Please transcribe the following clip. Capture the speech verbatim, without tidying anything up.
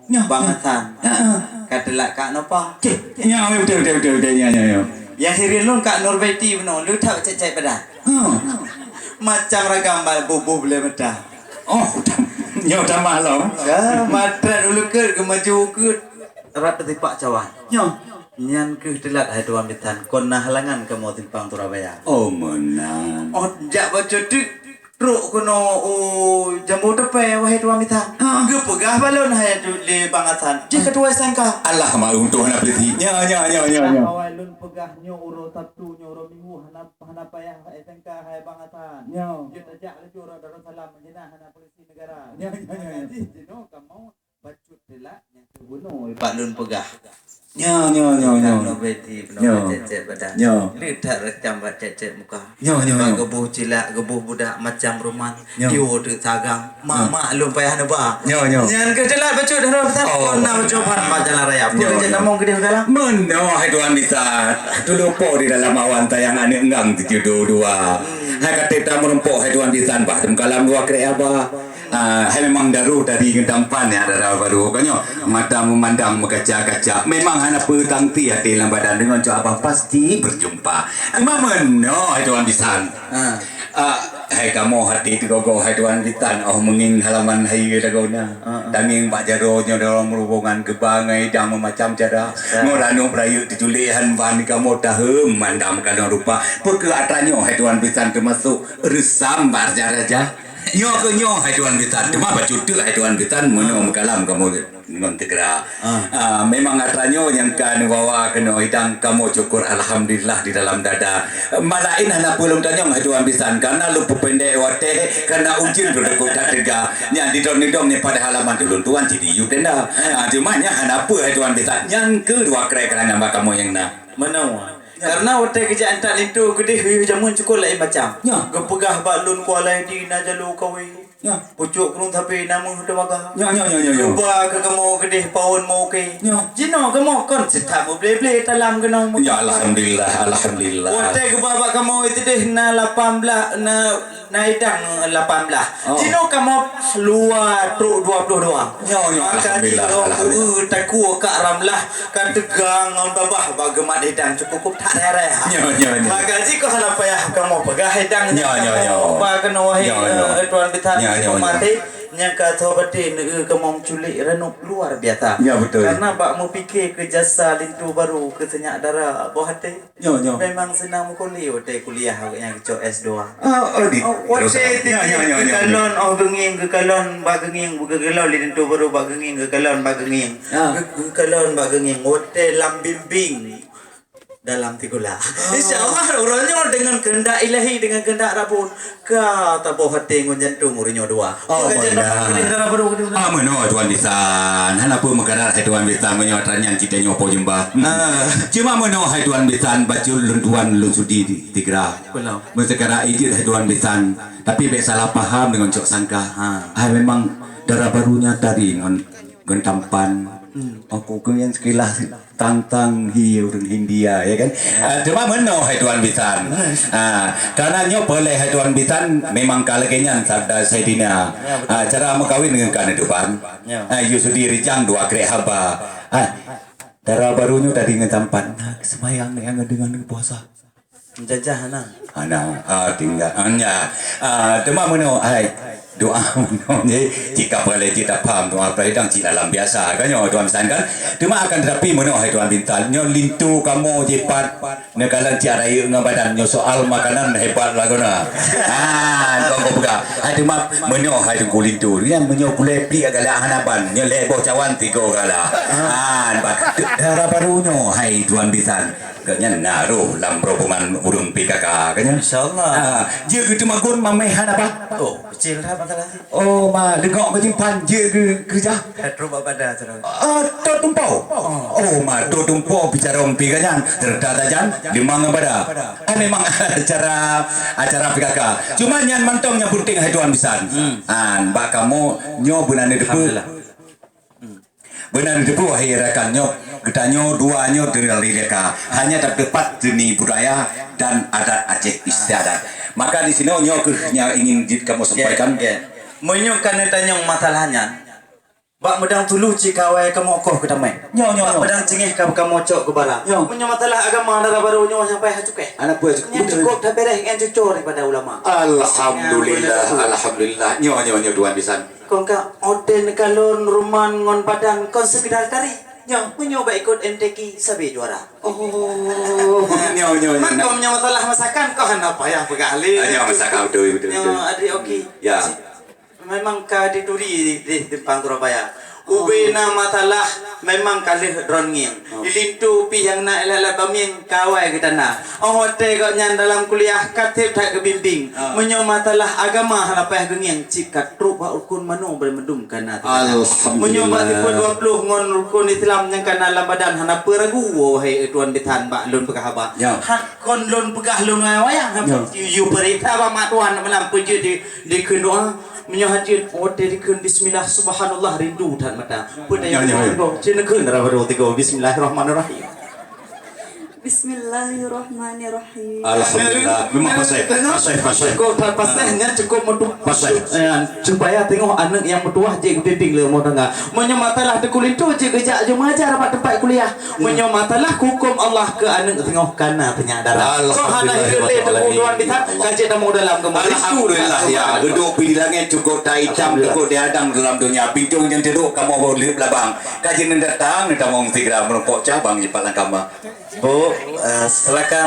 Nyoh. Bang Hasan. Ha, ha. Ka teulat Kak Nopa. Cih, nyoh, betul, betul, betul, betul, nyoh, nyoh, nyoh. Nyang hireuen lôn Kak Nurbaiti bunoe, le that cék-cék badan. Ha. Macam ragam ba-, bubuh bulèe mata. Oh, nyoe tamah lom. Ya, matrat ulukeuet, geumaju ukeuet, rab teusipak cawan. Nyoh. Nyan keuh teulat hai Tuan Bisan, kon na halangan kamoe simpang Surabaya. Oh, meunan. Oh, jak bacut teuk. Trok keunoe u Jambu Teupée, wahai Tuan Bisan. Ha. Geupeugah bak lôn hai tu lé Bang Hasan. Jih ka tuwoe S M K. Alah, mak untung hana peusi. Nya, nya, nya, nya, nya. Awai lôn peugah nyoe uroe Sabtu, nyoe uroe Minggu, hana, hana payah S M K hai Bang Hasan. Nya. Jeuet tajak laju uroe Darussalam, meujinak hana polisi negara. Nya, nya, nya, nya. Maka jih jinoe kamoe bacut teulat nyang keu bunoe bak lôn peugah. Nyo, nyo, nyo, nyo. Nyo. Cék-cék badan. Nyo. Le that reucam bak cék-cék muka. Nyo, nyo, nyo. Bak geuboh cilak, geuboh budak macam ruman. Nyo. Yo teuk sagam. Nyo. Mak-mak lôn payah neuba. Nyo, nyo. Nyan keuh teulat bacut dah pesan. Oh. Kon na bacut ban bak jalan raya. Nyo, nyo. Pun cék tamong keudeh dalam. Meunoe hai Tuan Bisan. Tuleueng po di dalam awan tayang aneuk ngang tujoh dua dua. Hmm. Hai ka teuta meurumpok hai Tuan Bisan bah. Teumeukalam dua krek haba. Ah, hai memang daru tadi ngon tampan ya, dara baru kan nyoe. Mata memandang meukaca-kaca. Memang hana peue tangti até lam badan deungon cok abah pasti berjumpa. Cuma meunoe hai Tuan Bisan. Ha. Ah, hai kamoe hati teugogoh hai Tuan Bisan. Oh, meungieng halaman hai lagoe na. Ha, ha. Tangieng bak jaroe nyoe dalam rubongan geuba ngai dang meumacam cara. Ya. Ngon ranub rayeuk teuculik han ban kamoe taheum mandam kanoe rupa. Peue keu atra nyoe hai Tuan Bisan teumasuk reusam bak raja-raja. Nyoe keuh nyoe hai Tuan Bisan, teuma bacut teuk hai Tuan Bisan meunoe meukalam kamoe ngon teugra. Ah. Ah, memang atra nyoe nyang ka neubawa keunoe idang kamoe syukur alhamdulillah di dalam dada. Malaén hana peue lôn tanyong hai Tuan Bisan, karena lôn peupendek watée karena ujeuen lôn deungon that teuga. Nyan di dong-dong nyan pada halaman ulôn tuan cit di yub tenda. Ah, cuma nyan hana peue hai Tuan Bisan, nyan keuh dua krek keurangan bak kamoe nyang na. Meunoe. Karena watée geujak intat linto keudeh yuyuh jameun syukur laén macam. Nya. Geupeugah bak lôn kualai di na jaloe kawé. Nya. Pucok krueng tapi na meuh teumaga. Nya, nya, nya, nya, nya. Cuba keu kamoe keudeh pawon meuke. Nya. Jinoe kamoe kon seuthat meuble-ble talam keunong. Ya, alhamdulillah, alhamdulillah. Watée geuba bak kamoe teudeh na lapan belas, na Na idang lapan belas. Oh. Jinoe kamoe luwa trok dua puluh dua. Nyo, nyo, alhamdulillah, alhamdulillah. Maka jinoe, eh, takue Kak Ramlah ka teugang ngon babah bak geumat idang cukup that raya. Nyo, nyo, nyo. Maka jih keuh hana payah kamoe peugah idang. Nyo, nyo, nyo. Ba keunoe wahai, nyo, nyo, eh, Tuan Bisan, nyo, nyo, nyo. Peumaté nyang ka tho baté neu kamoe culik ranub luar biasa. Ya, betul. Karena bak meupike keu jasa linto barô keu seunyak dara boh até. Nyo, nyo. Memang seunang meukuliah watée kuliah awaknyan geucok S dua. Ah, oh, di-, oh, watée terus. Nyo, nyo, nyo, nyo, nyo. Geukalon, oh, geungieng, geukalon, bak geungieng, geukalon, di linto barô bak geungieng, geukalon, bak geungieng. Ah. Geu-, geukalon, bak geungieng. Watée lam bimbing dalam tigula. Ah. Insya Allah, uroe nyoe dengan kehendak Ilahi, dengan kehendak Rabbun. Ka taboh até ngon jantong ureueng nyoe dua. Oh, ka jantong boleh. Dara barô ka diulang. Ah, meunoe Tuan Bisan. Hana peue meukarat hai Tuan Bisan, meunyoe atra nyan kita nyoe po jeumba. Ah. Cuma meunoe hai Tuan Bisan, bacut lôn tuan lôn sudi di, di Gra. Belum. Meuseukara ijeuet hai Tuan Bisan, tapi bék salah paham deungon cok sangka. Ha. Hai memang dara barô nyata di ngon Geutampan. Hmm. Aku keu nyang sekilas tang-tang hi ureueng India, ya kan? Ah, cuma meunoe hai Tuan Bisan. Ah, karena nyoe peuleh hai Tuan Bisan memang ka lagée nyan sabda Saidina. Ya, betul. Ah, cara meukawen ngon ka neudepan. Ya. Ah, yue sudi rijang dua krek haba. Ah, dara barô nyoe tadi ngon tampan. Nah, seumayang nyang deungon puasa. Jajah hana. Hana, ah, tinggai. Ah, nya. Ah, teuma meunoe, hai, doa meunoe, nyoe, jika peureulée jih tapaham doa peurintah cit dalam biasa, kan, nyoe, Tuan Bisan, kan? Teuma akan tetapi meunoe, hai Tuan Bisan, nyoe linto kamoe jipat, neukalon cit rayeuk ngon badan, nyoe soal makanan hebat lagoena. Ah, kau, kau peugah. Hai, teuma meunoe, hai Teungku Linto, nyan meunyoe gulai pik galak hana ban, nyoe lhée boh cawan tiga galak. Ah, ban. Dara barô nyoe, hai Tuan Bisan. Gobnyan na roh lam rombongan ureueng P K K, kan nyan? Insya Allah. Ha, jeuet keu teumagun mameh hana bah. Oh, kecil dah masalah. Oh, ma, leungok keu simpan, jeuet keu keureuja. Ka trok bak banda terus. Ah, trok tumpau. Oh. Oh, ma, trok tumpau bicara umpi, kan nyan. Serta tajan, limang ngon bada. Ah, memang acara, acara P K K. Cuma nyan mantong nyang penting hai Tuan Bisan. Hmm. Ah, bak kamoe nyoe beuna neuteupeu. Alhamdulillah. Hmm. Beuna neuteupeue, wahai rakan nyoe, geutanyoe dua nyoe dari leka. Hanya teupat seni budaya dan adat Aceh istiadat. Maka di sinoe nyoe keuh nyang ingin jeuet kamoe sampaikan. Ya, ya. Meunyoe ka neutanyong masalah nyan, Bak meudang tulu cit ka awai kamoe koh keutamai. Nyoe, nyoe, Bak nyoe. Meudang cingeh ka kamoe cok keu bala. Nyoe. Meunyoe masalah agama dara barô nyoe sampai ha cukéh. Hana peue, Nyan cukup. Cukup that bereh ngon cucur daripada ulama. Alhamdulillah, Nyan, alhamdulillah. Nyoe, nyoe, nyoe, Tuan Bisan. Kon ka oten kalon ruman ngon badan kon sekedar tari. Nyoe, meunyoe bak ikot M T Q sabe juara. Oh, nyoe, nyoe, nyoe. Mak, meunyoe masalah masakan, kau hana payah peugah lé. Ah, nyoe masakan, betul, betul, Nyoe, betul. Adri oke. Ya. Memang ka dituri di simpang Surabaya. Ubé na masalah memang ka lheueh droeneuh ngieng. Di linto pih nyang na ilat-ilat bamieng ka awai geutana. Óh watèe gobnyan dalam kuliah ka tiep that geubimbéng. Meunyoe masalah agama hana payah geungieng, cit ka trok bak rukon manoe bri mandum ka na teuka. Alhamdulillah. Meunyoe bak sifeut dua ploh ngon rukon Islam nyang ka na lam badan hana peue ragu, wahai tuan bisan bak lôn peugah haba. Ya. Hak kon lôn peugah lôn wayang-wayang. Ya. Yue peurintah bak mak tuan malam peujeuet di Dikheun doa, meunyoe hajat, watèe dikheun bismillah, subhanallah, rindu that mata. Peue nyang Nyoe, nyoe. Cit neukheun dara barô tiga, bismillahirrahmanirrahim. Bismillahirrahmanirrahim. Alhamdulillah. Memang pasai, pasai, pasai. Cukup that pasai, nyan cukup meutu-, Pasai. Eh, supaya teungoh aneuk nyang meutuwah jeuet geubimbéng lé rumoh tangga. Meunyoe masalah Teungku Linto jeuet geujak jeuet meuajar bak teumpat kuliah. Meunyoe masalah huköm Allah keu aneuk singoh ka na teunyadara. Alhamdulillah. Soe hana hireuen lé teungku tuan bisan, ka jeuet tamong dalam keumoe. Alhamdulillah, ya. Geuduek pih di langét cukôp that itam, cukôp that adam dalam donya. Pintoe nyang teuduek kamoe boh lheueh labang. Ka jeuet neudatang, neutamong sigra meurumpok cabang jipat lam kama. Bu, eh, silakan.